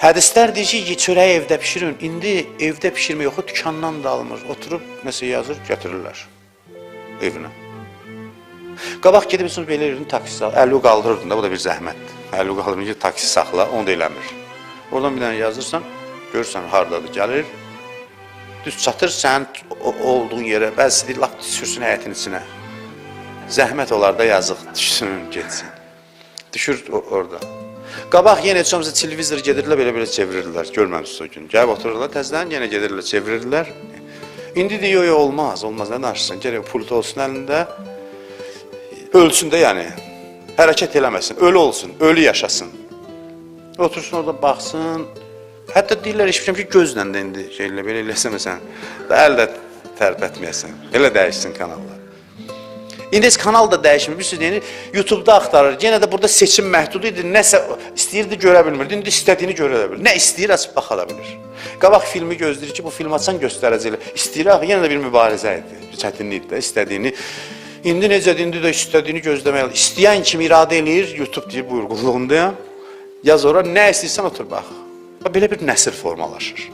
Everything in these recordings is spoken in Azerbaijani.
Hədislər deyir ki, çörəyi evdə bişirin. İndi evdə bişirmə yox, dükandan da almır. Oturub nəsə yazır, gətirirlər evinə. Qabaq gedib belə edirdin, taksi saxla. Əlini qaldırırdın da, bu da bir zəhmətdir. Əlini qaldırırdın ki, taksi saxla, onu da eləmir. Oradan bir dənə yazırsan, görürsən hardadır, gəlir. Düz çatır sənin olduğun yerə, bəzisi deyir, lap sürsün həyətin içinə. Zəhmət olar da yazıq, düşsün, getsin. Düşür orada. Qabaq yenə heç olmasa televizor gedirdilər, belə-belə çevirirdilər. Görməmişsiniz o gün. Gəlib otururlar təzədən, yenə gedirdilər, çevirirdilər. İndi deyir, yox, yox, olmaz, olmaz, nə danışırsan? Gərək pult olsun əlində. Ölsün də yəni. Hərəkət eləməsin, ölü olsun, ölü yaşasın. Otursun orada baxsın. Hətta deyirlər, eşitmişəm ki, gözlə də indi şeylə belə eləsə məsələn, da əl də tərpətməyəsən. Elə dəyişsin kanallar. İndi heç kanal da dəyişmir. Bir söz yəni YouTube-da axtarır. Yenə də burada seçim məhdud idi. Nəsə istəyirdi, görə bilmirdi. İndi istədiyini görə də bilir. Nə istəyir, açıb baxa da bilir. Qabaq filmi gözləyir ki, bu film açsan göstərəcəklər. İstəyir axı, yenə də bir mübarizə idi. Bir çətinlik idi də istədiyini. İndi necədir? İndi də istədiyini gözləmək. İstəyən kimi iradə eləyir, YouTube deyir, buyur qulluğundayam. Yaz ora, nə istəyirsən otur bax. Bax, belə bir nəsil formalaşır.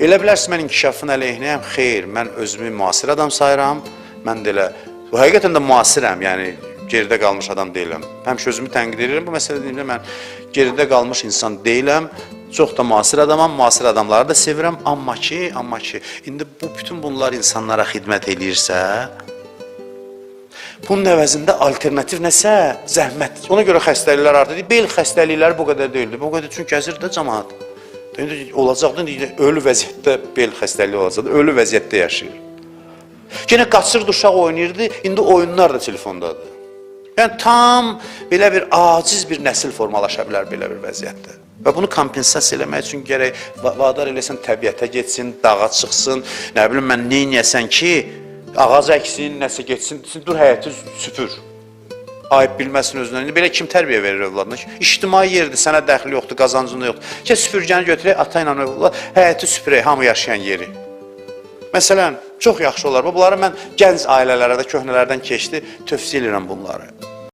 Elə bilərsiniz, mən inkişafın əleyhinəyəm. Xeyr, mən özümü müasir adam sayıram. Mən də elə, həqiqətən də müasirəm, yəni geridə qalmış adam deyiləm. Həmişə özümü tənqid edirəm. Bu məsələdə deyim də, mən geridə qalmış insan deyiləm. Çox da müasir adamam, müasir adamları da sevirəm. Amma ki, indi bu bütün bunlar insanlara xidmət eləyirsə, bunun əvəzində alternativ nəsə zəhmət. Ona görə xəstəliklər artır. Bel xəstəlikləri bu qədər deyildi. Bu qədər çünki gəzir də cəmaət. İndi olacaqdı, indi ölü vəziyyətdə bel xəstəliyi olacaqdı. Ölü vəziyyətdə yaşayır. Yenə qaçırdı, uşaq oynayırdı, indi oyunlar da telefondadır. Yəni tam belə bir aciz bir nəsil formalaşa bilər belə bir vəziyyətdə. Və bunu kompensasiya eləmək üçün gərək vadar eləsən təbiətə getsin, dağa çıxsın, nə bilim mən neynəyəsən ki, ağac əksin, nəsə getsin, desin, dur həyəti süpür. Ayıb bilməsin özünə. İndi belə kim tərbiyə verir övladına? İctimai yerdir, sənə dəxli yoxdur, qazancın da yoxdur. Ki süpürgəni götürək, ata ilə övlad həyəti süpürək, hamı yaşayan yeri. Məsələn, çox yaxşı olar. Bunları mən gənc ailələrə də köhnələrdən keçdi, tövsiyə edirəm bunları.